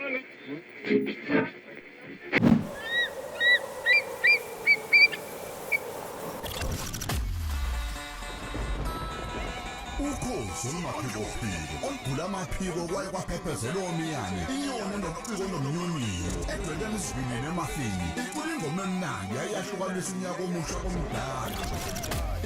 Ukhozi olumaphikophiko olugula amaphiko kwaye kwaphephezela omiyane, inyoni enobuciko nomnyonyiyo edwebela isivinini emafini, icula ingoma emnandi yayahlukanisa unyaka omusha komdala.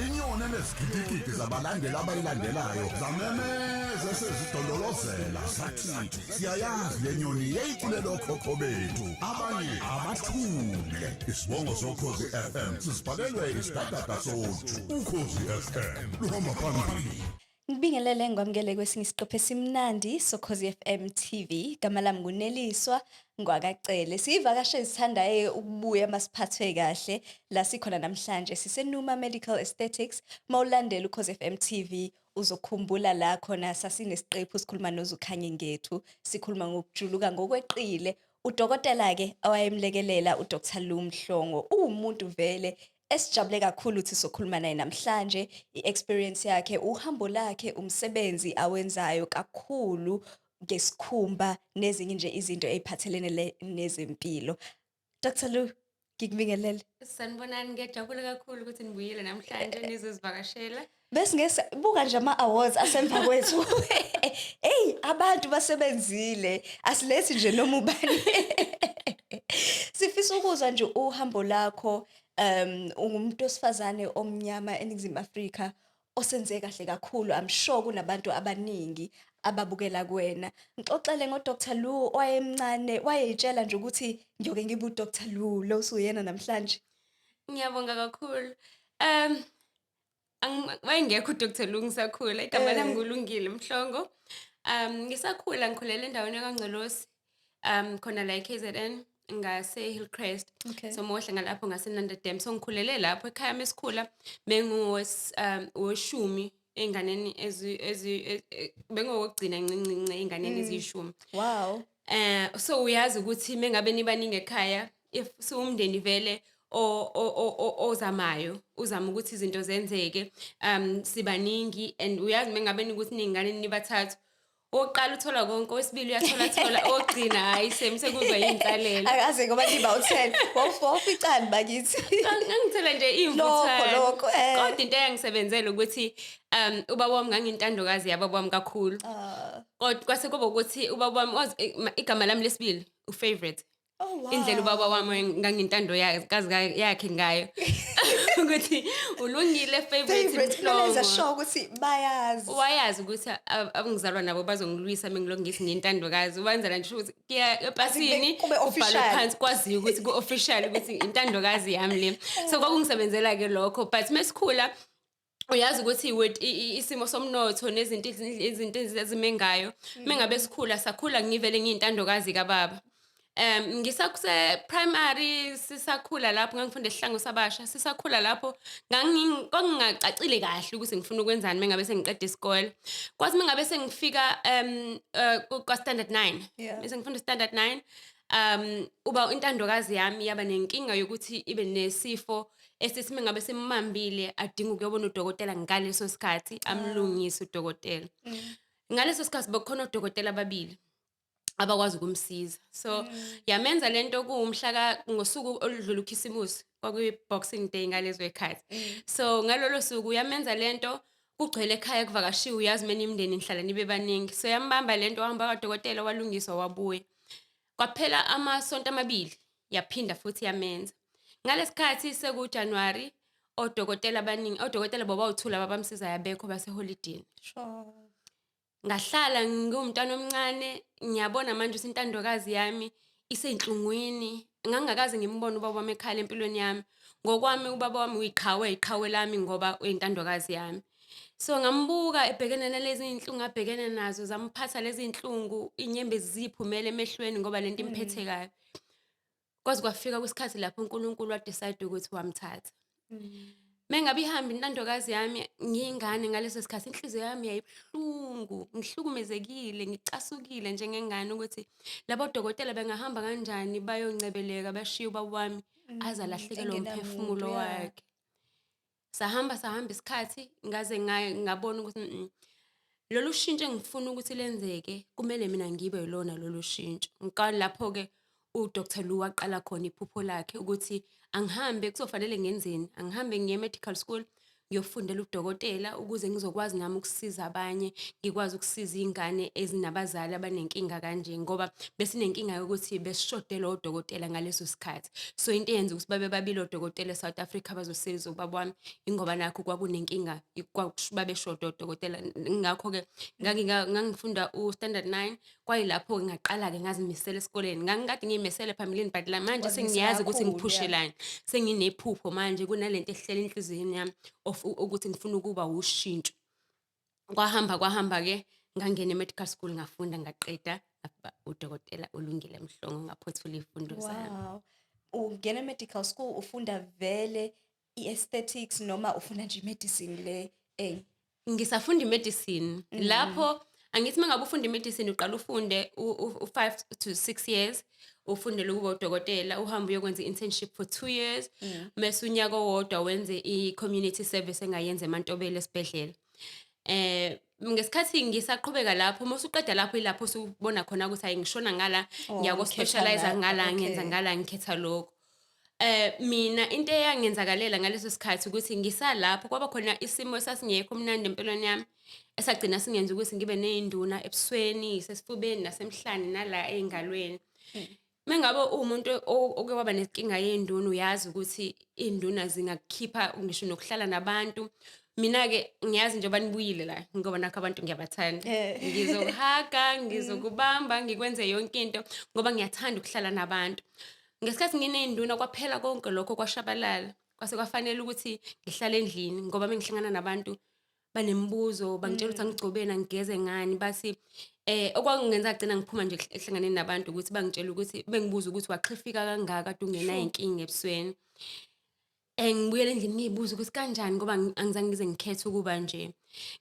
Inyoni enezigidigidi zabalandeli abayilandelayo zamemeza esezidondolozela zathi siyayazi le nyoni yayiculela okhokho bethu, abanye abathule. Isibongo soKhozi FM sisibhalelwe isidadada soju. Ukhozi FM luhamba phambili. Ngibingelele ngikwamukele kwesinye isiqephu esimnandi soKhozi FM TV. Igama lami nguNeliswa ngwakaCele. Siyivakashe ezithandayo ukubuya masiphathwe kahle. La sikhona namhlanje siseNuma Medical Aesthetics. Mawulandela uKhozi FM TV uzokhumbula la khona sasinesiqephu sikhuluma noZukhanye Ngethu, sikhuluma ngokujuluka ngokweqile. Udokotela-ke awayemlekelela uDr Lu Mhlongo uwumuntu vele esijabule kakhulu ukuthi sokhuluma naye namhlanje, i-experience yakhe, uhambo lakhe, umsebenzi awenzayo kakhulu ngesikhumba nezinye nje izinto ey'phathelene nezempilo. Dr Lu, ngikubingelele. Sanibonani, ngiyajabula kakhulu ukuthi nibuyile namhlanje nizozivakashela. Bese buka nje ama-awards asemva kwethu. Eyi, abantu basebenzile, asilethi nje noma ubani. Sifisa ukuzwa nje uhambo lakho, ungumuntu wesifazane omnyama eNingizimu Afrika osenze kahle kakhulu. I'm sure kunabantu abaningi ababukela kuwena. Ngixoxele ngo-Dr Lu owayemncane, wayey'tshela nje ukuthi ngiyoke ngibe u-Dr Lu lo usuyena namhlanje. Ngiyabonga kakhulu. Wayengekho uDr Lu ngisakhula, igama lami nguLungile Mhlongo. Ngisakhula ngikhulele endaweni yakwaNgcolosi, khona la e-KZN ngase Hillcrest. So mohle ngalapho ngase Nanda Dam. So ngikhulele lapho ekhaya mesikhula benguwes weshumi ey'nganeni ezi bengowokugcina ncinci ey'nganeni eziyishumi. Wow. So uyazi ukuthi mengabe nibaningi ekhaya, if siwumndeni vele ozamayo, uzama ukuthi izinto zenzeke, sibaningi and uyazi mengabe nikuthi niy'ngane nibathathu, owokuqala uthola konke, owesibili uyathola thola, owokugcina hhayi same sekuba yiy'nsalela. Akaze ngoba niba u-10, wawuficani bakithi? Ngangithola nje Lokho, iy'mvuthwane. lokho, eh. Kodwa into eyangisebenzela ukuthi ubaba wami ngangintandokazi yababa wami kakhulu. Kodwa kwase kuba ukuthi ubaba wami igama lami lesibili u-favorite. Oh, wow. Indlela ubaba wami ngangintando kazi yakhe ngayo. Ukuthi ulungile favorite Favorite, kumele Mhlongo. enze sure ukuthi bayazi. Wayazi ukuthi abangizalwa nabo bazongilwisa mengilokhu ngithi ngiyintandokazi. Wenzela nje ukuthi kuya epasini, Kube kubhalwe official. phansi kwaziwe ukuthi ku-official ukuthi intandokazi yami le. So kwakungisebenzela ke lokho, but mesikhula uyazi ukuthi with isimo somnotho nezinto izinto ezime ngayo, mengabe sikhula sakhula ngivele ngiyintandokazi kababa. Ngisakuse primary sisakhula lapho ngangifunda esihlangu sabasha, sisakhula lapho kwakungacacile kahle ukuthi ngifuna ukwenzani mengabe sengiqeda isikole. Kwathi mengabe sengifika kwa standard 9, bese ngifunda standard 9, uba intandokazi yami yaba nenkinga yokuthi ibe nesifo esithi mengabe simbambile adinga ukuyobona udokotela ngaleso sikhathi, amlungise udokotela. Ngaleso sikhathi bekukhona odokotela ababili abakwazi ukumsiza. So yamenza lento kuwumhla ngosuku oludlula uKhisimusi, kwakuyi-Boxing Day ngalezo y'khathi. So ngalolo suku yamenza lento, kugcwele ekhaya kuvakashiwe, uyazi mina imindeni nihlala nibe baningi. So yambamba lento, wahamba kwadokotela walungiswa wabuya. Kwaphela amasonto amabili yaphinda futhi yamenza. Ngalesikhathi sekuJanuary, odokotela abaningi, odokotela bobawu-2 laba abamsizayo abekho baseholidini. Ngahlala ngiwumntwana omncane, ngiyabona manje ukuthi intandokazi yami isey'nhlungwini. Ngangingakaze ngimbone ubaba wami ekhala empilweni yami. Ngokwami ubaba wami uyiqhawe, iqhawe lami ngoba uyintandokazi yami. So ngambuka ebhekene nalezi iy'nhlungu abhekene nazo, zamphatha lezi iy'nhlungu, iy'nyembezi ziyiphumela emehlweni ngoba lento imphethe kabi. Kwaze kwafika kwisikhathi lapho uNkulunkulu wa-decide ukuthi wamthatha. Mengabe ihamba intandokazi yami ngiyingane ngaleso sikhathi, inhliziyo yami yayibuhlungu, ngihlukumezekile, ngicasukile njengengane ukuthi labo dokotela bengahamba kanjani bayoncebeleka bashiye ubaba wami aze alahlekelwe Engenamuntu, umphefumulo wakhe. Sahamba sahamba isikhathi ngaze ngabona ukuthi. Lolu shintsho engifuna ukuthi lenzeke, kumele mina ngibe yilona lolu shintsho. Lapho-ke u-Dr Lu waqala khona iphupho lakhe ukuthi angihambe, kuzofanele ngenzeni, angihambe ngiye e-medical school ngiyofundela ubudokotela ukuze ngizokwazi nami ukusiza abanye, ngikwazi ukusiza iy'ngane ezinabazali abanenkinga kanje, ngoba besinenkinga yokuthi besishodelwa odokotela ngaleso sikhathi. So into eyenza ukuthi babe babili odokotela e-South Africa abazosiza ubaba wami, ingoba nakho kwakunenkinga, babeshoda odokotela. Ngakho-ke ngangifunda u-standard 9, kwayilapho-ke ngaqala-ke ngazimisela esikoleni. Ngangikade ngiy'misele phambilini, but la manje Wazimisela sengiyazi ukuthi kakhulu, ya. ngiphushelani. Senginephupho manje, kunalento ehleli enhliziyweni yami of ukuthi ngifuna ukuba ushintsho. Kwahamba kwahamba-ke, ngangena e-medical school, ngafunda, ngaqeda, ngaba udokotela uLungile Mhlongo, ngaphothula iy'fundo zami. Wow. Ungena e-medical school ufunda vele i-aesthetics noma ufunda nje i-medicine le eh? Ngisafunda i-medicine. Lapho angithi uma ngabe ufunda i-medicine, uqala ufunde u-5 to 6 years, ufundele ukuba udokotela, uhambe uyokwenza i-internship for 2 years, mese unyaka owodwa wenze i-community service engayenza eMantobele esibhedlela. Ngesikhathi ngisaqhubeka lapho, uma usuqeda lapho, ilapho usubona khona ukuthi hayi, ngishona ngala, Oh, ngiyako-specialize ukhetha ngala, la, ngenza ngala, ngikhetha lokho. Mina into eyangenzakalela ngaleso sikhathi ukuthi ngisalapho kwaba khona isimo esasingekho mnandi empilweni yami, esagcina singenza ukuthi ngibe ney'nduna ebusweni, sesifubeni, nasemhlane, nala ey'ngalweni. Mengabe uwumuntu oke waba nenkinga yey'nduna, uyazi ukuthi iy'nduna zingakukhipha ngisho nokuhlala nabantu. Mina-ke ngiyazi njengoba nibuyile la, ngoba nakho abantu ngiyabathanda. Ngizokuhaga, ngizokubamba, ngikwenze yonke into ngoba ngiyathanda ukuhlala nabantu. Ngesikhathi nginey'nduna kwaphela konke lokho, kwashabalala. Kwase kwafanele ukuthi ngihlale endlini ngoba mengihlangana nabantu banemibuzo, bangitshela ukuthi angigcobeni, angigeze ngani, bathi okwangenza ngagcina ngiphuma nje ehlanganeni nabantu ukuthi bangitshela ukuthi, bengibuza ukuthi waxhifika kangaka kade ungenayo inkinga ebusweni. Ngibuyele endlini ngiy'buza ukuthi kanjani, ngoba angizange ngize ngikhethe ukuba nje.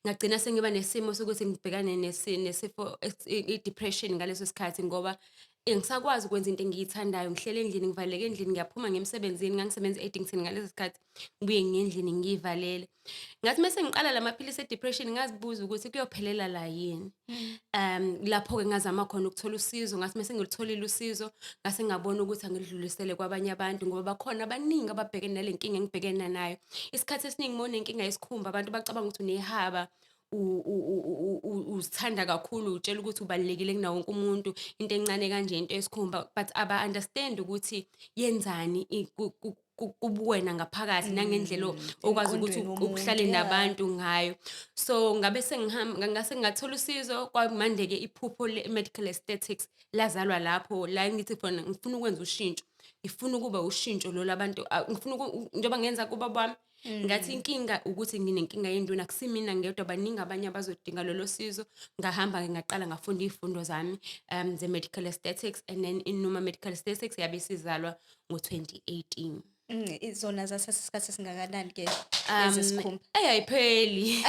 Ngagcina sengiba nesimo sokuthi ngibhekane nesifo i-depression ngaleso sikhathi, ngoba angisakwazi ukwenza into engiyithandayo. Ngihleli endlini, ngivaleleke endlini, ngiyaphuma ngiya emsebenzini, ngangisebenza e-Addington ngaleso sikhathi, ngibuye ngiye endlini ngiy'valele. Ngathi mase ngiqala la maphilisi e-depression, ngazibuza ukuthi kuyophelela la yini. Lapho-ke ngazama khona ukuthola usizo, ngathi mase ngilutholile usizo, ngase ngabona ukuthi angiludlulisele kwabanye abantu, ngoba bakhona abaningi ababhekene nale nkinga engibhekene nayo. Isikhathi esiningi uma unenkinga yesikhumba, abantu bacabanga ukuthi unehaba, uzithanda kakhulu, utshela ukuthi ubalulekile kunawo wonke umuntu, into encane kanje, into yesikhumba, but aba-understand ukuthi yenzani kubuwena ngaphakathi nangendlela okwazi ukuthi Emqondweni womuntu, ukuhlale nabantu ngayo. So ngabe sengihamba, ngase ngathola usizo, kwamande-ke iphupho le-medical aesthetics lazalwa lapho, la ngithi khona ngifuna ukwenza ushintsho, ngifuna ukuba ushintsho lolu abantu, ngifuna njengoba ngenza kubaba wami. Ngathi inkinga ukuthi nginenkinga yenduna, akusimina ngedwa, baningi abanye abazodinga lolo sizo. Ngahamba-ke ngaqala ngafunda iy'fundo zami ze-medical aesthetics, and then iNuma Medical Aesthetics yabe isizalwa ngo-2018. Zona zathatha isikhathi esingakanani ke lezi sikhumba? Ayipheli.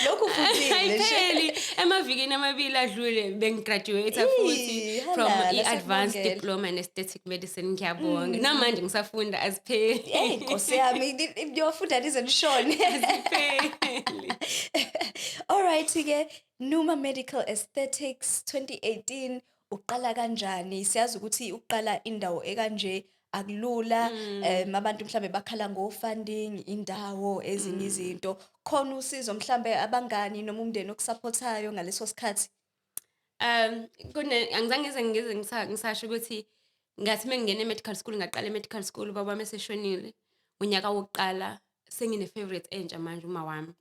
Lokhu ufundile nje. Ayipheli. Emavikini amabili adlule bengigraduate futhi from Halala, i-advanced siyakubongela. diploma in aesthetic medicine. Ngiyabonga. Namanje ngisafunda, azipheli. Hey, Nkosi yami, niyofunda nize nishone. Azipheli. Alright ke, Numa Medical Aesthetics 2018 uqala kanjani? Siyazi ukuthi uqala indawo ekanje akulula, abantu mhlambe bakhala ngo funding, indawo, ezinye izinto. Khona usizo mhlambe, abangani noma umndeni okusupportayo ngaleso sikhathi? Kune angizange ngize ngisasho ukuthi ngathi mengingena e-medical school, ngaqala e-medical school ubaba wami eseshonile. Unyaka wokuqala sengine favorite entsha manje, uma wami.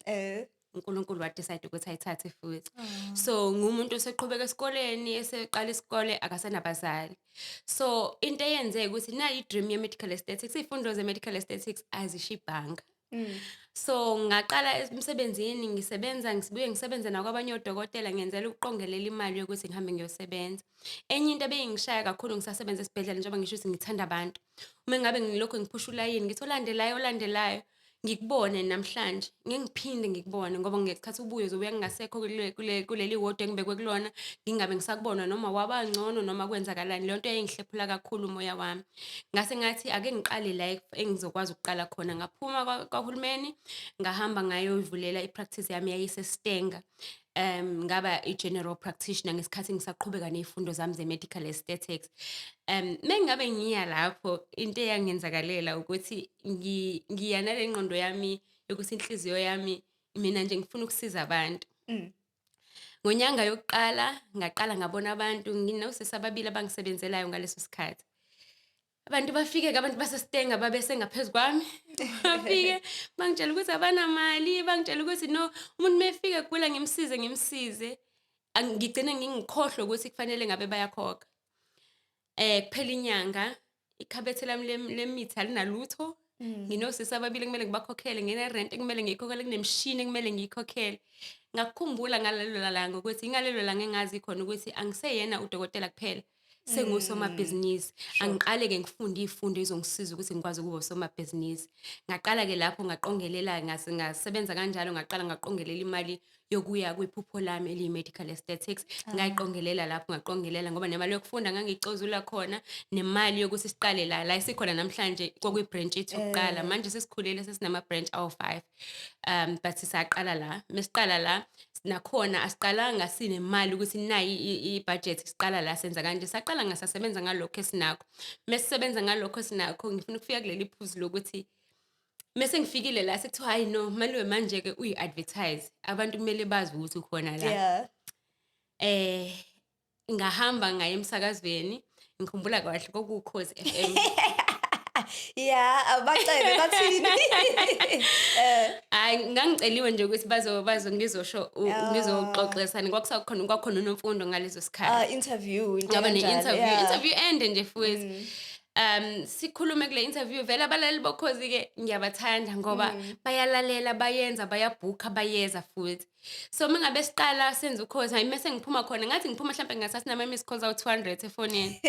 uNkulunkulu wadecide ukuthi ayithathe futhi. So ngumuntu oseqhubeka esikoleni, eseqala isikole, akasanabazali. So into eyenzeka ukuthi nayi i-dream ye-medical aesthetics, iy'fundo ze-medical aesthetics azishibhanga. So ngaqala emsebenzini ngisebenza, ngibuye ngisebenze nakwabanye odokotela, ngenzela ukuqongelela imali yokuthi ngihambe ngiyosebenza. Enye into ebeyingishaya kakhulu ngisasebenza esibhedlela, njengoba ngisho ukuthi ngithanda abantu. Uma ngabe ngilokhu ngiphusha ulayini, ngithi olandelayo, olandelayo. Ngikubone namhlanje, ngeke ngiphinde ngikubone ngoba ngesikhathi ubuye uzobuya ngingasekho kuleli wodi engibekwe kulona, ngingabe ngisakubona noma wabangcono noma kwenzakalani. Leyo nto yayingihlephula kakhulu umoya wami. Ngase ngathi ake ngiqale la engizokwazi ukuqala khona. Ngaphuma kwahulumeni, ngahamba ngayoyivulela i-practice yami, yayiseStanger. Ngaba i-general practitioner ngesikhathi ngisaqhubeka ney'fundo zami ze-medical aesthetics. Mengabe ngiya lapho, into eyangenzakalela ukuthi ngiya nale ngqondo yami yokuthi inhliziyo yami, mina nje ngifuna ukusiza abantu. Ngonyanga yokuqala ngaqala ngabona abantu, nginosisi ababili abangisebenzelayo ngaleso sikhathi. Abantu bafike-ke, abantu baseStanger babesengaphezu kwami, bafike bangitshela ukuthi abanamali, bangitshela ukuthi no, umuntu uma efika egula ngimsize, ngimsize. Ngigcine ngingikhohlwe ukuthi kufanele ngabe bayakhokha. Kuphela inyanga, ikhabethe lami lemithi alinalutho. Nginosisi ababili ekumele ngibakhokhele, ngine-rent ekumele ngiyikhokhele, kunemishini ekumele ngiyikhokhele. Ngakukhumbula ngalelo langa ukuthi ingalelo langa engazi khona ukuthi angiseyena udokotela kuphela, sengusomabhizinisi. Angiqale-ke ngifunde iy'fundo ey'zongisiza ukuthi ngikwazi ukuba usomabhizinisi. Ngaqala-ke lapho ngaqongelela, ngasebenza kanjalo, ngaqala ngaqongelela imali yokuya kwiphupho lami eliyi-medical aesthetics. Ngayiqongelela lapho, ngaqongelela ngoba nemali yokufunda ngangiyicozula khona, nemali yokuthi siqale la la esikhona namhlanje, kwakuyi-branch yethu yokuqala. Manje sesikhulile, sesinama-branch awu-5, but sisaqala la. Mesiqala la nakhona asiqalanga sinemali ukuthi nayi i-budget, siqala la senza kanje. Saqala ngasasebenza ngalokho esinakho. Mesisebenza ngalokho esinakho, ngifuna ukufika kuleli phuzu lokuthi mese ngifikile la sekuthiwa, hayi no, maliwe, manje-ke uyi-advertise, abantu kumele bazi ukuthi ukhona la. Ngahamba ngaya emsakazweni, ngikhumbula kahle kwakuwuKhozi FM. Yeah, abacebe bathini? Hayi, ngangiceliwe nje ukuthi bazo ngizosho ngizoxoxisana, kwakusakhona kwakhona uNomfundo ngaleso sikhathi. Ah, interview into Ngaba kanjalo, ne-interview, interview ende nje futhi. Sikhulume kule interview vele, abalaleli boKhozi ke ngiyabathanda ngoba bayalalela, bayenza, bayabhukha, bayeza futhi. So mengabe siqala senza uKhozi, hayi, mase ngiphuma khona, ngathi ngiphuma mhlawumbe ngathatha nama miss calls awu 200 efonini.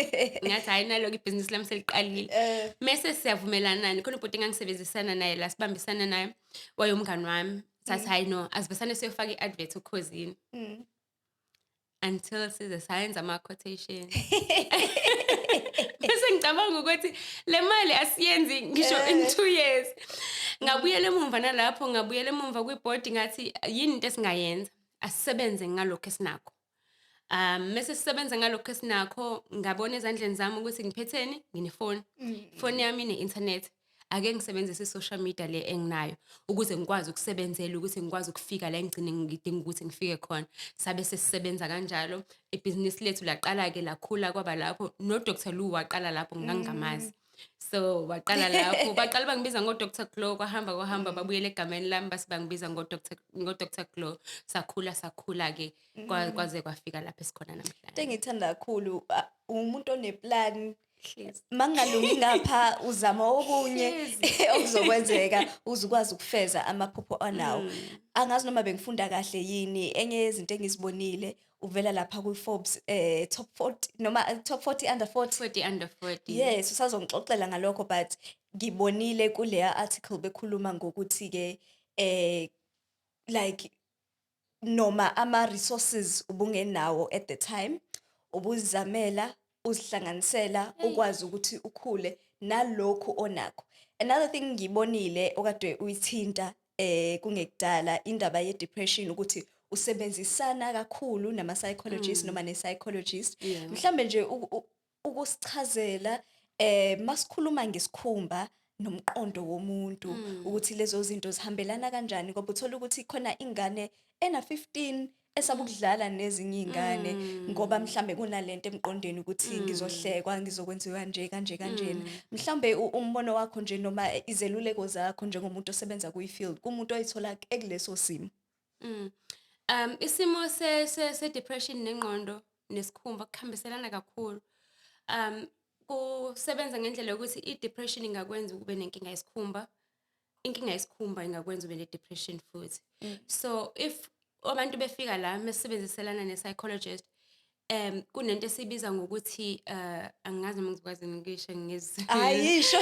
Ngathi hayi, naloko ibhizinisi lami seliqalile. Mese siyavumelana, khona ubhuti engangisebenzisana naye la, sibambisana naye, wayomngani wami. Sathi hayi no, asivesane siyofaka i-advert oKhozini. Until size sayenza ama-quotation. Bese ngicabanga ukuthi le mali asiyenzi ngisho in 2 years. Ngabuyela emumva nalapho, ngabuyela emumva kwibhodi, ngathi yini into esingayenza? Asisebenze ngalokho esinakho. Mese sisebenza ngalokho esinakho, ngabona ezandleni zami ukuthi ngiphetheni, nginefoni. Ifoni yami ine-internet. Ake ngisebenzise i-social media le enginayo ukuze ngikwazi ukusebenzela ukuthi ngikwazi ukufika la engigcine ngidinga ukuthi ngifike khona. Sabe sesisebenza kanjalo. Ibhizinisi lethu laqala-ke lakhula, kwaba lapho no-Dr Lu waqala lapho, ngangingamazi. So waqala lapho, baqala bangibiza ngo-Dr Glow, kwahamba kwahamba babuyela egameni lami, base bangibiza ngo-Dr Glow. Sakhula sakhula-ke kwaze kwafika lapho esikhona Into namhlanje. engiyithanda kakhulu, umuntu oneplan. Hlezi. Mangalungi ngapha uzama okunye Hlezi. okuzokwenzeka uzukwazi ukufeza amaphupho onawo. Angazi noma bengifunda kahle yini, enye yezinto engizibonile uvela lapha kwi-Forbes top 40 noma top 40 under 40. 40 under 40. Yes, usazongixoxela ngalokho, but ngibonile kuleya article bekhuluma ngokuthi ke like noma ama resources ubungenawo at the time, ubuzamela uzihlanganisela ukwazi ukuthi ukhule nalokhu onakho. Another thing ngibonile okade uyithinta kungekudala, indaba ye depression, ukuthi usebenzisana kakhulu nama psychologist noma ne psychologist. Mhlambe nje ukusichazela masikhuluma ngesikhumba nomqondo womuntu ukuthi lezo zinto zihambelana kanjani, ngoba uthola ukuthi khona ingane ena 15 esaba ukudlala nezinye izingane ngoba mhlambe kunalento emqondweni ukuthi ngizohlekwa, ngizokwenziwa nje kanje kanjena. Mhlambe umbono wakho nje noma izeluleko zakho njengomuntu osebenza kuyi-field kumuntu oyithola ekuleso simo. Isimo se depression nengqondo nesikhumba kuhambiselana kakhulu. Kusebenza ngendlela yokuthi i-depression ingakwenza ube nenkinga yesikhumba. Inkinga yesikhumba ingakwenza ube ne-depression futhi. So if abantu befika la mesisebenziselana ne-psychologist, Kunento esibiza ngokuthi angazi noma ngizokwazi ngisho ngesiZulu. Ayisho.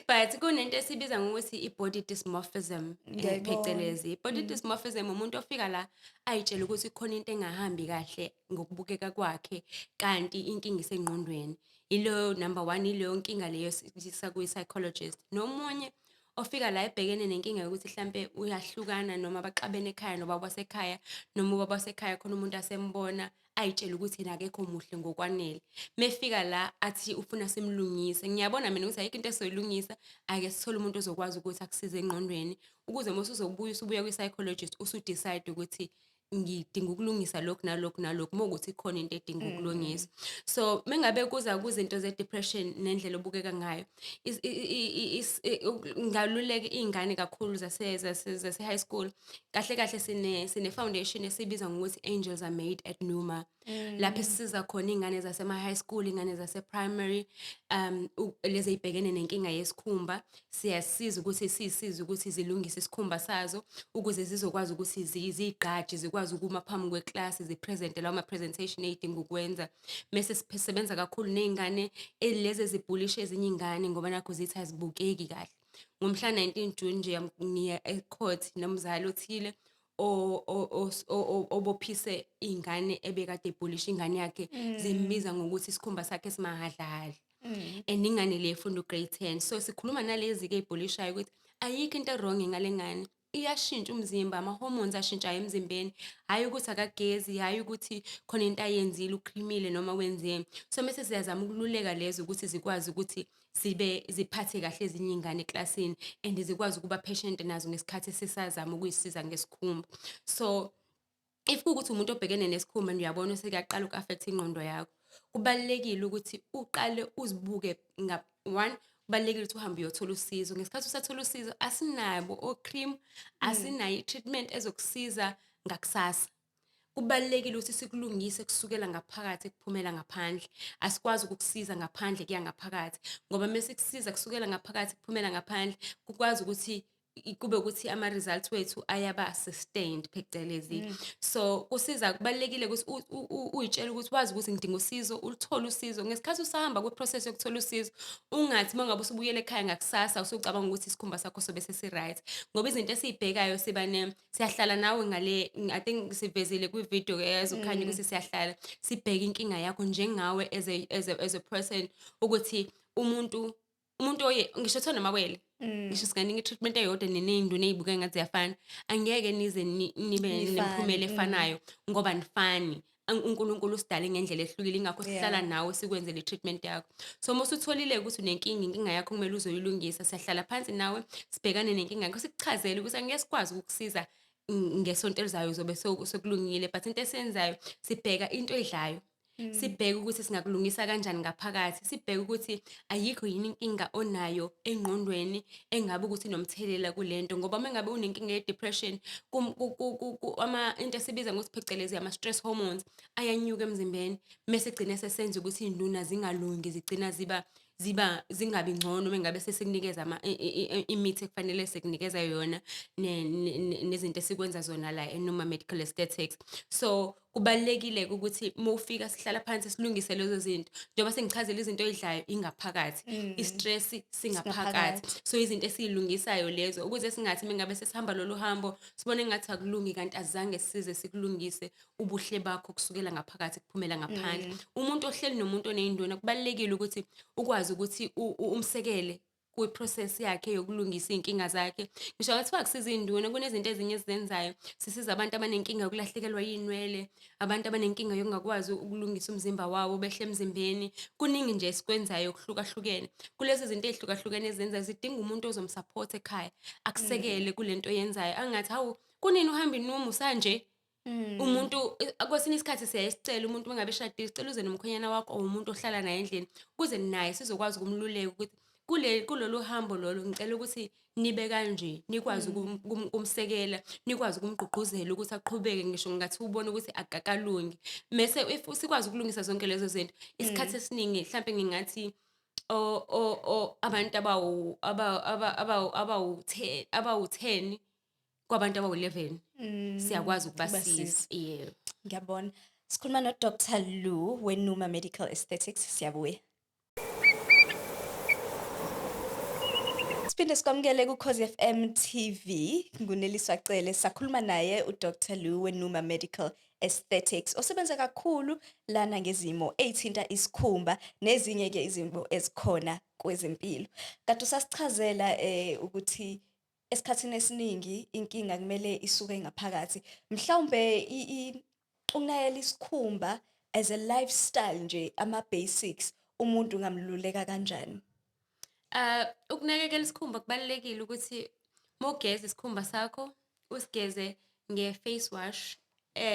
But kunento esibiza ngokuthi i-body dysmorphism, Ngiyayibona. phecelezi. I-body dysmorphism umuntu ofika la ayitshela ukuthi khona into engahambi kahle ngokubukeka kwakhe, kanti inkinga isengqondweni. Ilo number one, ileyo nkinga leyo sisa kwi-psychologist. Nomunye ofika la ebhekene nenkinga yokuthi hlampe uyahlukana noma baxabene ekhaya nobaba wasekhaya, noma ubaba wasekhaya khona umuntu asembona ayitshele ukuthi yena akekho muhle ngokwanele. Mefika la athi ufuna simlungise. Ngiyabona mina ukuthi ayikho into esoyilungisa, ake sithole umuntu ozokwazi ukuthi akusize engqondweni ukuze uma usuzobuya usubuya kwi-psychologist usu-decide ukuthi ngidinga ukulungisa lokhu nalokhu nalokhu, uma kuwukuthi khona into edinga ukulungiswa. So mengabe kuza kuzinto ze-depression nendlela obukeka ngayo, ngaluleka iy'ngane kakhulu zase high school. Kahle kahle sine foundation esibiza ngokuthi Angels Are Made at Numa, lapho esisiza khona iy'ngane zasema-high school, iy'ngane zase-primary, lezi ey'bhekene nenkinga yesikhumba. Siyasiza ukuthi siy'size ukuthi zilungise isikhumba sazo ukuze zizokwazi ukuthi ziy'gqaje, zikwazi ukuma phambi kweklasi, zi-presente lawo ma-presentation ey'dinga ukwenza. Mese sisebenza kakhulu ney'ngane lezi ezi-bullisha ezinye iy'ngane ngoba nakhu zithi azibukeki kahle. Ngomhla 19 June nje ngiya e-court nomzali othile obophise ingane ebekade e-bullisha ingane yakhe, zimbiza ngokuthi isikhumba sakhe simahhadlahadla. And ingane le ifunda u-grade 10. So sikhuluma nalezi-ke ey'bullishayo ukuthi ayikho into e-wrong ngale ngane. Iyashintsha umzimba, ama-hormones ashintshayo emzimbeni. Hhayi ukuthi akagezi, hhayi ukuthi khona into ayenzile, ukhrimile noma wenzeni. So mese siyazama ukululeka lezo ukuthi zikwazi ukuthi zibe ziphathe kahle ezinye iy'ngane eklasini and zikwazi ukuba patient nazo ngesikhathi sisazama ukuy'siza ngesikhumba. So if kuwukuthi umuntu obhekene nesikhumba and uyabona sekuyaqala uku-affect ingqondo yakho, kubalulekile ukuthi uqale uzibuke. One, kubalulekile ukuthi uhambe uyothola usizo. Ngesikhathi usathola usizo, asinabo o-cream, asinayo i-treatment ezokusiza ngakusasa. Kubalulekile ukuthi sikulungise kusukela ngaphakathi kuphumela ngaphandle. Asikwazi ukukusiza ngaphandle kuya ngaphakathi, ngoba mase kusiza kusukela ngaphakathi kuphumela ngaphandle, kukwazi ukuthi kube ukuthi ama-results wethu ayaba sustained, phecelezi. So kusiza, kubalulekile ukuthi uy'tshele ukuthi wazi ukuthi ngidinga usizo, uluthole usizo. Ngesikhathi usahamba kwi-process yokuthola usizo, ungathi uma ngabe usubuyela ekhaya ngakusasa usucabanga ukuthi isikhumba sakho sobe sesi-right. Ngoba izinto esiy'bhekayo siba ne siyahlala nawe ngale, I think sivezile kwi-video eyazokhanya ukuthi siyahlala sibheke inkinga yakho njengawe as a person, ukuthi umuntu oye ngisho kuthiwa namawele, ngisho singanika i-treatment eyodwa neney'nduna ey'buka engathi ziyafana, angeke nize nibe Nifane, nemiphumela efanayo ngoba nifani. UNkulunkulu usidale ngendlela ehlukile, ingakho sihlala nawe sikwenzele i-treatment yakho. So uma usutholile ukuthi unenkinga, inkinga yakho kumele uzoyilungisa, siyahlala phansi nawe sibhekane nenkinga yakho, sikuchazele ukuthi angeke sikwazi ukukusiza ngesonto elizayo uzobe sekulungile, but into esiyenzayo, sibheka into oyidlayo, sibheke ukuthi singakulungisa kanjani ngaphakathi, sibheke ukuthi ayikho yini inkinga onayo engqondweni engabe ukuthi inomthelela kulento. Ngoba uma ngabe unenkinga ye-depression, into esibiza ngokuthi phecelezi ama-stress hormones ayanyuka emzimbeni, mese egcine sesenza ukuthi iy'nduna zingalungi, zigcina ziba zingabi ngcono uma ngabe sesikunikeza imithi ekufanele sikunikeza yona nezinto esikwenza zona la eNuma Medical Aesthetics. So kubalulekile-ke ukuthi uma ufika sihlala phansi silungise lezo zinto. Njengoba sengichazile, izinto oyidlayo ingaphakathi, i-stress singaphakathi. So izinto esiy'lungisayo lezo ukuze singathi uma ngabe sesihamba lolu hambo sibone engathi akulungi, kanti azange size sikulungise ubuhle bakho kusukela ngaphakathi kuphumela ngaphandle. Umuntu ohleli nomuntu oney'nduna, kubalulekile ukuthi ukwazi ukuthi umsekele kwi-process yakhe yokulungisa iy'nkinga zakhe. Ngisho ngathiwa akusiza iy'nduna, kunezinto ezinye esizenzayo. Sisiza abantu abanenkinga yokulahlekelwa iy'nwele, abantu abanenkinga yokungakwazi ukulungisa umzimba wabo behle emzimbeni. Kuningi nje esikwenzayo okuhlukahlukene. Kulezi zinto ey'hlukahlukene ezenzayo zidinga umuntu ozom-support ekhaya, akusekele kule nto oyenzayo. Angathi, "Hawu, kunini uhamba inuma usanje?" Umuntu kwesinye isikhathi siyaye sicele umuntu uma ngabe eshadile, sicela uze nomkhwenyana wakho or umuntu ohlala naye endlini, ukuze naye sizokwazi ukumluleka ukuthi kulolu hambo lolu ngicela ukuthi nibe kanje, nikwazi ukumsekela, nikwazi ukumgqugquzela ukuthi aqhubeke ngisho kungathiwa ubona ukuthi akakalungi. Mese if sikwazi ukulungisa zonke lezo zinto, isikhathi esiningi hlampe ngingathi o abantu abawu-10 kwabantu abawu-11 siyakwazi ukubasiza. Ukubasiza. Yebo. Ngiyabona. Sikhuluma no-Dr Lu weNuma Medical Aesthetics. Siyabuya. Siphinde sikwamukele kuKhozi FM TV. NguNeliswa Cele. Sakhuluma naye uDr Lu weNuma Medical Aesthetics, osebenza kakhulu lana ngezimo ezithinta isikhumba nezinye ke izimo ezikhona kwezempilo. Kade usasichazela ukuthi esikhathini esiningi inkinga kumele isuke ngaphakathi. Mhlawumbe ukunakekela isikhumba as a lifestyle nje, ama basics, umuntu ngamluleka kanjani? Ukunakekela isikhumba kubalulekile ukuthi mawugeza isikhumba sakho usigeze nge-face wash.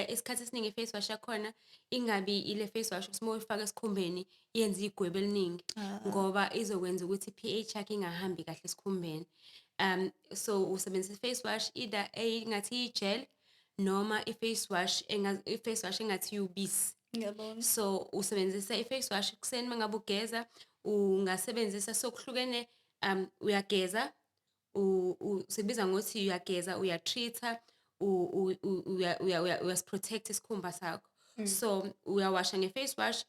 Isikhathi esiningi i-face wash yakhona ingabi ile face wash ukuthi mawuyifaka esikhumbeni yenze igwebu eliningi, ngoba izokwenza ukuthi i-pH yakho ingahambi kahle esikhumbeni. So usebenzisa i-face wash either engathi i-gel noma i-face wash engathi ubisi. Ngiyabona. So usebenzisa i-face wash ekuseni mangabe ugeza, ungasebenzisa sokuhlukene. Uyageza, sikubiza ngokuthi uyageza, uya-treat-a, uyasi-protect isikhumba sakho. So uyawasha nge-face wash,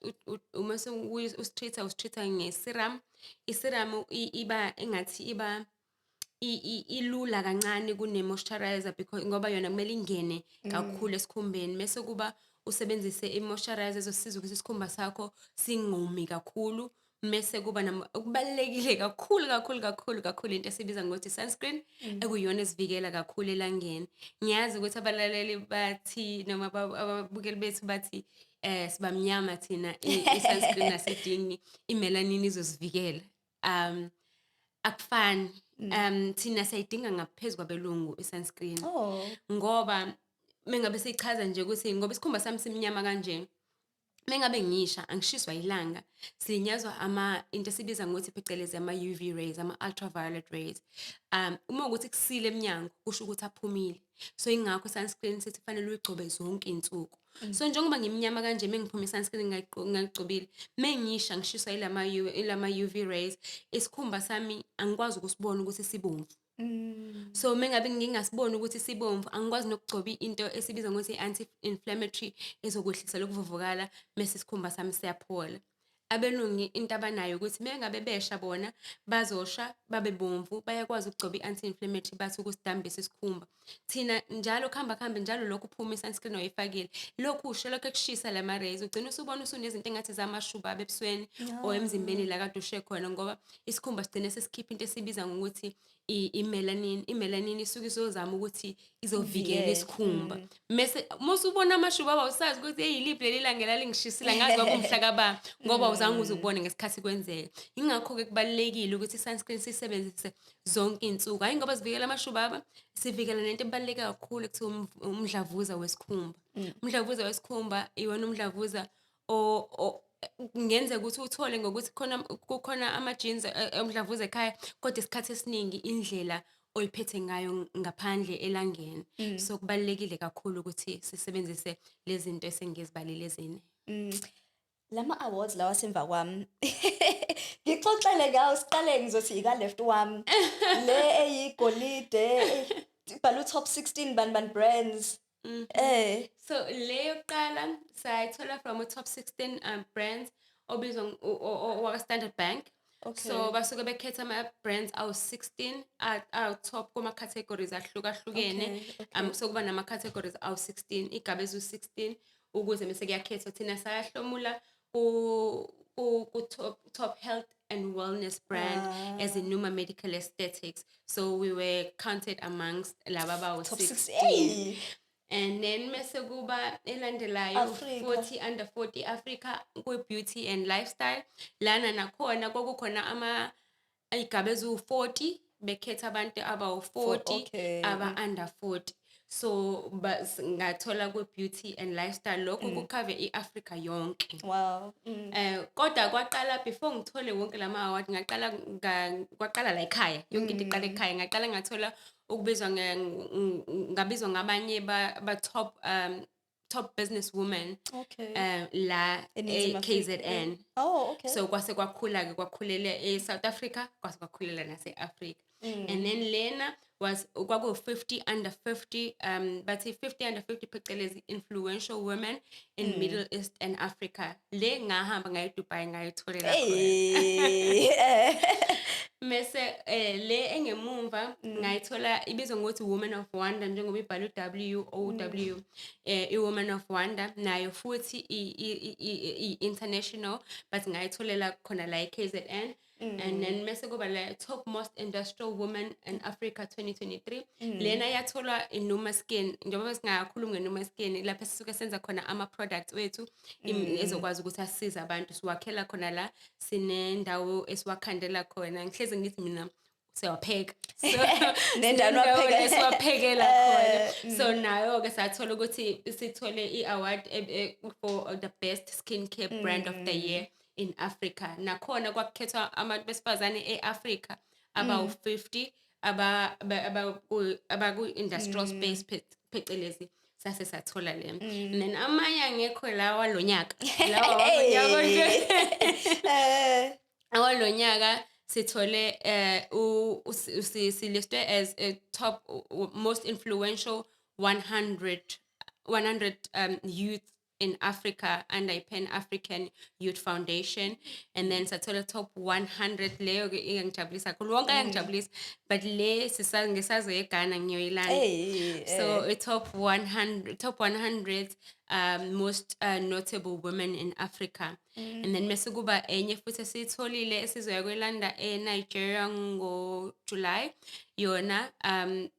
uma usi-treat-a, usi-treat-a nge-serum. I-serum iba engathi iba ilula kancane kune-moisturizer because ngoba yona kumele ingene kakhulu esikhumbeni, mese kuba usebenzise i-moisturizer ezosiza ukuthi isikhumba sakho singomi kakhulu. Mese kuba okubalulekile kakhulu kakhulu kakhulu kakhulu, into esibiza ngokuthi sunscreen, ekuyiyona esivikela kakhulu elangeni. Ngiyazi ukuthi abalaleli bathi noma ababukeli bethu bathi sibamnyama thina, i-sunscreen asidingi, i-melanin izosivikela. Akufani. Thina siyayidinga ngaphezu kwabelungu i-sunscreen. Ngoba mengabe sichaza nje ukuthi ngoba isikhumba sami simnyama kanje, mengabe ngisha angishiswa ilanga, silinyazwa ama into esibiza ngokuthi phecelezi ama-UV rays, ama-ultraviolet rays. Uma ukuthi kusile emnyango, kusho ukuthi aphumile. So ingakho sunscreen sithi kufanele uyigcobe zonke iy'nsuku. So njengoba ngimnyama kanje, mengiphuma i-sunscreen ngingayigcobile, mengisha ngishiswa ilama UV rays, isikhumba sami angikwazi ukusibona ukuthi sibomvu. So mengabe ngingasiboni ukuthi sibomvu, angikwazi nokugcoba into esibiza ngokuthi i-anti-inflammatory ezokwehlisa lokuvuvukala, mese isikhumba sami siyaphola. Abelungu into abanayo ukuthi mengabe besha bona bazosha babe bomvu, bayakwazi ukugcoba i-anti-inflammatory, bathi ukusidambisa isikhumba. Thina njalo kuhamba kuhambe njalo lokhu uphuma i-sunscreen oyifakile, lokhu usho lokhu ekushisa lama rays, ugcina usubona usunezinto engathi zamashuba ebusweni or emzimbeni la kade ushe khona, ngoba isikhumba sigcine sesikhipha into esibiza ngokuthi i-melanin. I-melanin isuke izozama ukuthi izovikela Ivikele, isikhumba. Mese musubona amashuba, awusazi ukuthi hey, yiliphi leli langa elalingishisile, ngazi kwakumhla kabani, ngoba awuzange uze ubone ngesikhathi kwenzeka. Ingakho-ke kubalulekile ukuthi i-sunscreen siyisebenzise zonke iy'nsuku, hhayi ngoba sivikela amashubaba, sivikela nento ebaluleke kakhulu ekuthiwa umdlavuza wesikhumba. Umdlavuza wesikhumba iwona umdlavuza kungenzeka ukuthi uthole ngokuthi khona kukhona ama-genes omdlavuza ekhaya, kodwa isikhathi esiningi indlela oyiphethe ngayo ngaphandle elangeni. So kubalulekile kakhulu ukuthi sisebenzise lezi zinto esengizibalile ezine. Lama awards lawa semva kwami, ngixoxele ngawo. Siqale, ngizothi ika left wami le eyigolide, ibhalwe top 16 bani bani brands. So le yokuqala sayithola from u-top 16 brands obizwa waka Standard Bank. So basuke bekhetha ama-brands awu-16 awu-top kuma-categories ahlukahlukene. So kuba nama-categories awu-16, igaba eziwu-16, ukuze mase kuyakhethwa. Thina sayahlomula ku top health and wellness brand as in Numa Medical Aesthetics. So we were counted amongst laba Top abawu-16. 6. Hey. And then mase kuba elandelayo Africa. 40 under 40 Africa kwe-beauty and lifestyle. Lana nakhona kwakukhona ama igaba eziwu-40, bekhetha abantu abawu-40 aba under 40. So ngathola kwe-beauty and lifestyle, lokho ku-cover i-Africa yonke. Kodwa kwaqala before ngithole wonke lama award, ngaqala kwaqala la ekhaya, yonke into iqala ekhaya. Ngaqala ngathola ukubizwa ngabizwa ngabanye ba top business woman la eNingizimu Afrika. e-KZN. Oh, okay. So kwase kwakhula ke, kwakhulela e-South Africa, kwase kwakhulela nase-Africa. And then lena was kwaku 50 under 50, bathi 50 under 50, phecelezi influential women in Middle East and Africa. Le ngahamba ngaye Dubai, ngayitholela khona. Hey. Mese le engemumva ngayithola ibizwa ngokuthi Woman of Wonder, njengoba ibhalwe WOW, i-Woman of Wonder nayo futhi i-international, but ngayitholela khona la e-KZN. And then mese kuba la Top Most Industrial Woman in Africa 2023. Lena yatholwa iNuma Skin, njengoba singakhulumi ngeNuma Skin, lapho sisuke senza khona ama-products wethu ezokwazi ukuthi asisize abantu. Siwakhela khona la, sinendawo esiwakhandela khona. Ngihlezi ngithi mina siyawapheka. So Nendawo sinendawo niwaphekela. la esiwaphekela khona. So nayo-ke sathola ukuthi sithole i-award for the best skincare brand of the year in Africa. Nakhona kwakukhethwa abantu besifazane e-Africa abawu-50 abaku-industrial space, phecelezi. Sase sathola le. And then amanye angekho lawa lo nyaka, lawa wangonyaka nje. Awalo nyaka sithole silistwe as a top most influential 100 youth in Africa under Pan African Youth Foundation. And then sathola top 100. Leyo ke iyangijabulisa kakhulu. Wonke ayangijabulisa, but le ngisazoya eGhana, ngiyoyilanda. Hey. So a top 100 most notable women in Africa. And then mase kuba enye futhi esiyitholile esizoya kwelanda eNigeria ngo-July. Yona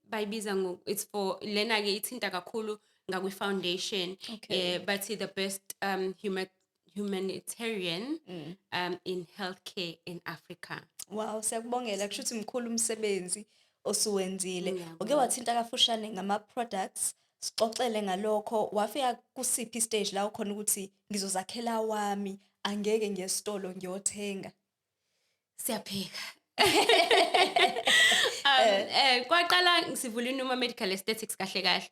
bayibiza ngo, it's for lena ke ithinta kakhulu ngakwi foundation. Bathi the best humanitarian in healthcare in Africa. Wow, siyakubongela. Kusho ukuthi mkhulu umsebenzi osuwenzile. Uke Ngiyabonga. wathinta kafushane ngama-products, sixoxele ngalokho. Wafika kusiphi stage la ukhona ukuthi ngizozakhela wami, angeke ngiye esitolo ngiyothenga? Siyaphika. Kwaqala sivula iNuma Medical Aesthetics kahle kahle.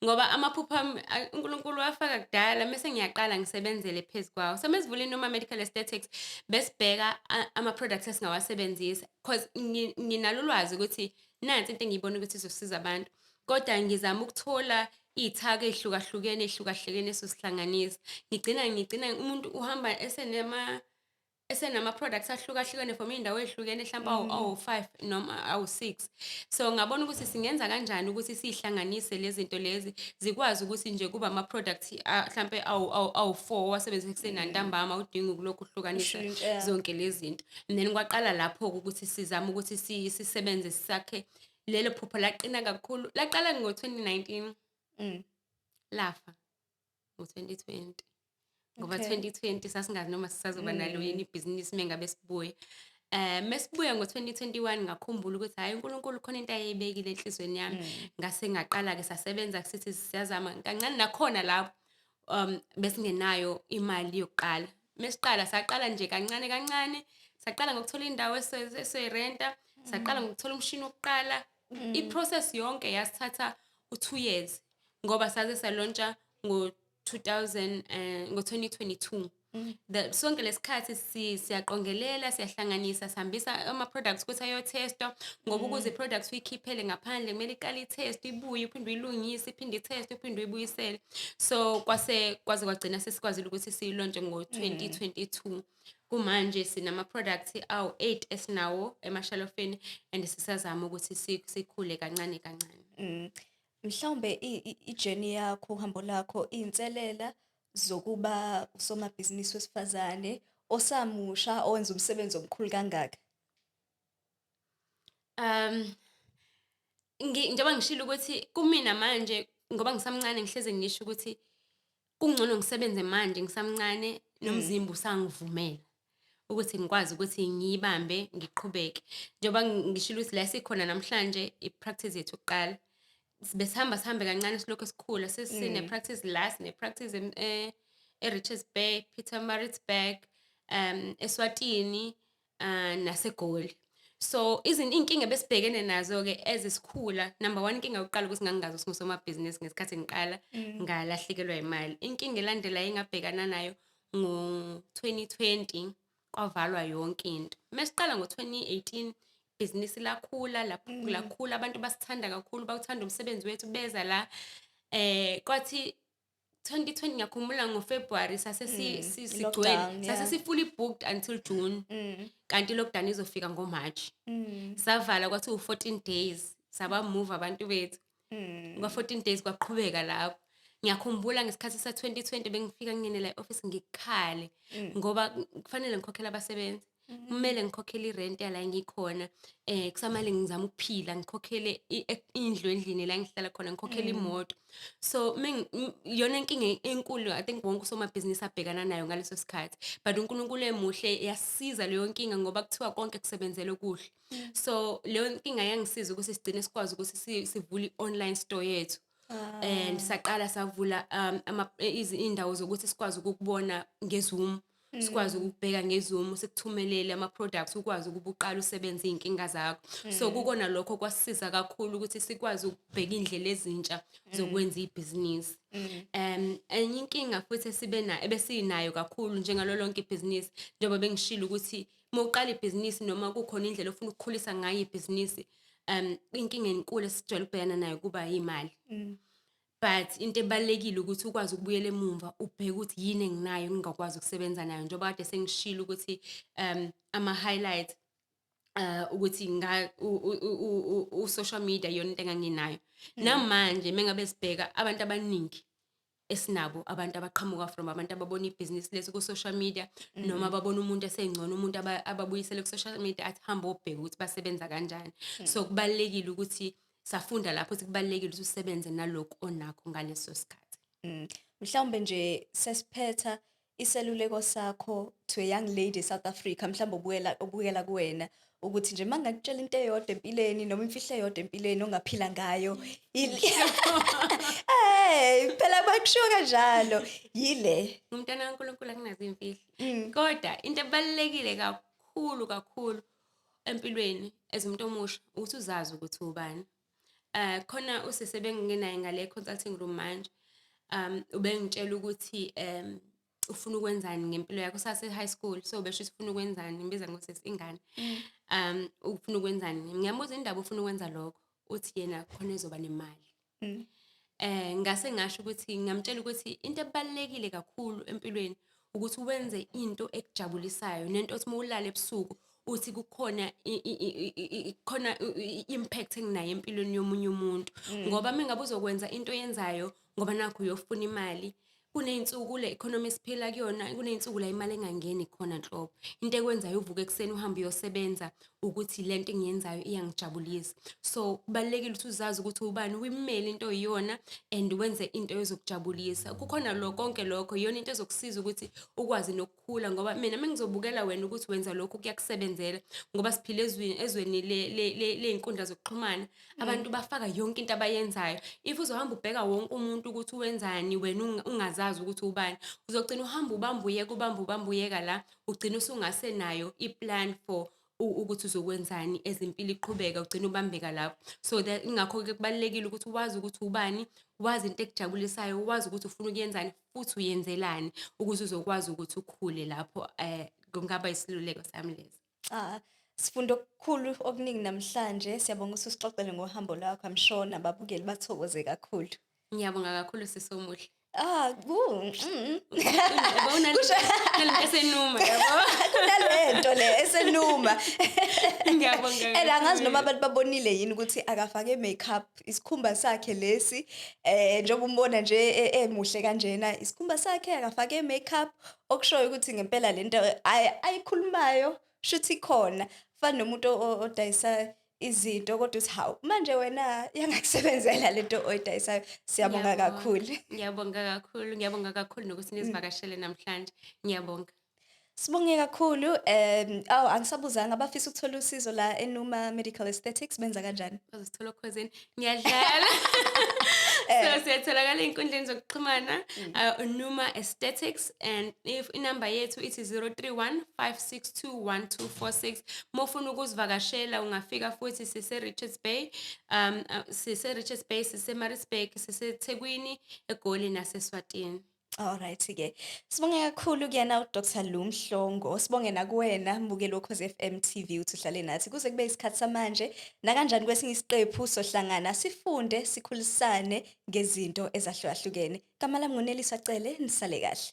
Ngoba amaphupho ami uNkulunkulu wafaka kudala, mase ngiyaqala ngisebenzele phezu kwawo. So mesivula iNuma Medical Aesthetics, besibheka ama-products esingawasebenzisa, because nginalo ulwazi ukuthi nansi into engiyibona ukuthi izosiza abantu. Kodwa ngizama ukuthola iy'thako ey'hlukahlukene esizihlanganisa. Ngigcina umuntu uhamba esenama-products ahlukahlukene from iy'ndawo ey'hlukene, hlampe awu-5 noma awu-6. So ngabona ukuthi singenza kanjani ukuthi siy'hlanganise lezi zinto lezi, zikwazi ukuthi nje kube ama-products hlampe awu-4 owasebenzisa ekuseni nantambama, awudingi ukulokhu uhlukanisa Ushintshe. Zonke lezi zinto. And then kwaqala lapho-ke ukuthi sizame ukuthi sisebenze sakhe lelo phupho. Laqina kakhulu, laqala ngo-2019, lafa ngo-2020, ngoba 2020 sasingazi noma sisazoba nalo yini ibhizinisi mengabe sibuya. Mesibuya ngo-2021, ngakhumbula ukuthi hhayi, uNkulunkulu khona into ayeyibekile enhliziyweni yami. Ngase ngaqala-ke sasebenza, sithi siyazama kancane nakhona lapho besingenayo imali yokuqala. Mesiqala saqala nje kancane kancane, saqala ngokuthola indawo esoyirenta, saqala ngokuthola umshini wokuqala. I-process yonke yasithatha u-2 years, ngoba saze sa-launch-a ngo-2000 ngo-2022. Sonke lesikhathi siyaqongelela, siyahlanganisa, sihambisa ama-products ukuthi ayo-test-wa, ngoba ukuze i-products uyikhiphele ngaphandle kumele iqale i-test, ibuye, uphinde uyilungise, iphinde i-test, uphinde uyibuyisele. So kwase kwaze kwagcina sesikwazile ukuthi siyi-launch-e ngo-2022. Kumanje sinama-products awu-8 esinawo emashalofini, and sisazama ukuthi sikhule kancane kancane. Mhlawumbe i-journey yakho, uhambo lakho, iy'nselela zokuba usomabhizinisi wesifazane osamusha owenza umsebenzi omkhulu kangaka. Njengoba ngishilo ukuthi kumina manje, ngoba ngisamncane, ngihleze ngisho ukuthi kungcono ngisebenze manje ngisamncane, nomzimba usangivumela ukuthi ngikwazi ukuthi ngiyibambe, ngiqhubeke. Njengoba ngishilo ukuthi la sikhona namhlanje, i-practice yethu yokuqala. Besihamba sihambe kancane, silokhu sikhula, sesine-practice la, sine-practice e-Richards Bay, Pietermaritzburg, Eswatini, naseGoli. So iy'nkinga ebesibhekene nazo-ke as sikhula, number one, inkinga yokuqala ukuthi ngangingazi ukuthi ngusomabhizinisi ngesikhathi ngiqala, ngalahlekelwa imali. Inkinga elandelayo engabhekana nayo, ngo-2020 kwavalwa yonke into. Mesiqala ngo-2018, Ibhizinisi lakhula, lakhula, abantu basithanda kakhulu, bawuthanda umsebenzi wethu, beza la. Kwathi 2020, ngiyakhumbula ngoFebruary sase sigcwele, I-lockdown, sase si-fully booked until June, kanti i-lockdown izofika ngoMarch. Savala, kwathi u-14 days saba-move abantu bethu. Kwa-14 days kwaqhubeka lapho. Ngiyakhumbula ngesikhathi sa-2020 bengifika ngingene la e-office ngikhale ngoba kufanele ngikhokhele abasebenzi, kumele ngikhokhele irent yala engikhona, kusamele ngizame ukuphila, ngikhokhele indlu endlini la engihlala khona, ngikhokhele imoto. So iyona inkinga enkulu, I think, wonke usomabhizinisi abhekana nayo ngaleso sikhathi, but uNkulunkulu emuhle, yasiza leyo nkinga ngoba kuthiwa konke kusebenzele kuhle. So leyo nkinga yangisiza ukuthi sigcine sikwazi ukuthi sivule i-online store yethu and saqala savula indawo zokuthi sikwazi ukukubona ngeZoom, sikwazi ukukubheka ngeZoom, sikuthumelele ama-products, ukwazi ukuba uqale usebenze iy'nkinga zakho. So kukona lokho kwasisiza kakhulu ukuthi sikwazi ukubheka iy'ndlela ezintsha zokwenza ibhizinisi. Enye inkinga futhi esibe nayo, ebesinayo kakhulu njengalo lonke ibhizinisi, njengoba bengishilo ukuthi uma uqala ibhizinisi noma kukhona indlela ofuna ukukhulisa ngayo ibhizinisi, inkinga enkulu esijwayele ukubhekana nayo kuba imali. But into ebalulekile ukuthi ukwazi ukubuyela emumva, ubheke ukuthi yini enginayo engingakwazi ukusebenza nayo, njengoba kade sengishilo ukuthi ama-highlight ukuthi nga u-social media iyona into enganginayo. Namanje mengabe sibheka abantu abaningi esinabo, abantu abaqhamuka from abantu ababona ibhizinisi lethu ku-social media noma babona umuntu esengcono, umuntu ababuyisele ku-social media, athi hamba obheka ukuthi basebenza kanjani. So kubalulekile ukuthi safunda lapho ukuthi kubalulekile ukuthi usebenze nalokhu onakho ngaleso sikhathi. Mhlawumbe nje sesiphetha, iseluleko sakho to a young lady South Africa mhlawumbe obukela kuwena, ukuthi nje mangakutshela into eyodwa empilweni noma imfihlo eyodwa empilweni ongaphila ngayo. Hey, phela bakushiwo kanjalo. Yile. Umntwana kaNkulunkulu akunazo iy'mfihlo. Kodwa into ebalulekile kakhulu kakhulu empilweni as umuntu omusha ukuthi uzazi ukuthi ubani. Khona usisi ebengingenaye ngale consulting room manje. Ubengitshela ukuthi ufuna ukwenzani ngempilo yakhe, usase high school, so besho ukuthi ufuna ukwenzani, ngimbiza ngosisi ingane. Ufuna ukwenzani? Ngiyambuza indaba ufuna ukwenza lokho. Uthi yena khona ezoba nemali. Ngase ngasho ukuthi ngamtshela ukuthi into ebalulekile kakhulu empilweni ukuthi wenze into ekujabulisayo nento othi uma ulala ebusuku uthi kukhona khona i-impact enginayo empilweni yomunye umuntu, ngoba mengabe uzokwenza into oyenzayo ngoba nakho uyofuna imali, kuney'nsuku kule economy esiphila kuyona, kuney'nsuku la imali engangeni khona nhlobo. Into ekwenzayo uvuke ekuseni uhambe uyosebenza ukuthi lento engiyenzayo iyangijabulisa. So kubalulekile ukuthi uzazi ukuthi ubani, uyimele into oyiyona and wenze into ezokujabulisa. Kukhona lo konke lokho, iyona into ezokusiza ukuthi ukwazi nokukhula, ngoba mina mengizobukela wena ukuthi wenza lokhu kuyakusebenzela, ngoba siphila ezweni ley'nkundla zokuxhumana, abantu bafaka yonke into abayenzayo. If uzohamba ubheka wonke umuntu ukuthi wenzani, wena ungazazi ukuthi ubani, uzogcina uhamba ubamba uyeka, ubamba ubamba uyeka la, ugcina usungasenayo i-plan for ukuthi uzokwenzani ezimpilo iqhubeka, ugcina ubambeka lapho. So that ingakho-ke kubalulekile ukuthi wazi ukuthi ubani, wazi into ekujabulisayo, wazi ukuthi ufuna ukuyenzani futhi uyenzelani, ukuze uzokwazi ukuthi ukhule lapho. Kungaba isiluleko sami leso. Ah, sifunda okukhulu okuningi namhlanje. Siyabonga ukuthi usixoxele ngohambo lwakho. I'm sure nababukeli bathokoze kakhulu. Ngiyabonga kakhulu, sisi omuhle. Ah, ku. Yabo, unalento esenuma, yabo. Kunalento le esenuma. Ngiyabonga And angazi noma kakhulu. abantu babonile yini ukuthi akafake makeup, isikhumba sakhe lesi, njengoba umbona nje emuhle kanjena, isikhumba sakhe akafake makeup, okushoyo ukuthi ngempela lento ayikhulumayo shuthi khona. Fana nomuntu odayisa izinto kodwa uthi hawu, manje wena iyangakusebenzela lento oyidayisayo. Siyabonga Ngiyabonga. kakhulu. Ngiyabonga kakhulu, ngiyabonga kakhulu nokuthi nizivakashele namhlanje. Ngiyabonga. Sibonge kakhulu. Aw, angisabuzanga, abafisa ukuthola usizo la eNuma Medical Aesthetics benza kanjani? Bazosithola okhozini. Ngiyadlala. So siyatholakala ey'nkundleni zokuxhumana, Numa Aesthetics, and if inamba yethu ithi 031 562 1246. Uma ufuna ukuzivakashela ungafika futhi, sise Richards Bay, sise Richards Bay, sise Maritzburg, sise Thekwini, eGoli naseSwatini. Alright ke. Sibonge kakhulu kuyena uDr Lu Mhlongo. Sibonge nakuwena mbukeli woKhozi FM TV uthi uhlale nathi kuze kube isikhathi samanje. Nakanjani kwesinye isiqephu sohlangana sifunde, sikhulisane ngezinto ezahlukahlukene. Gama lami nguNeliswa Cele, nisale kahle.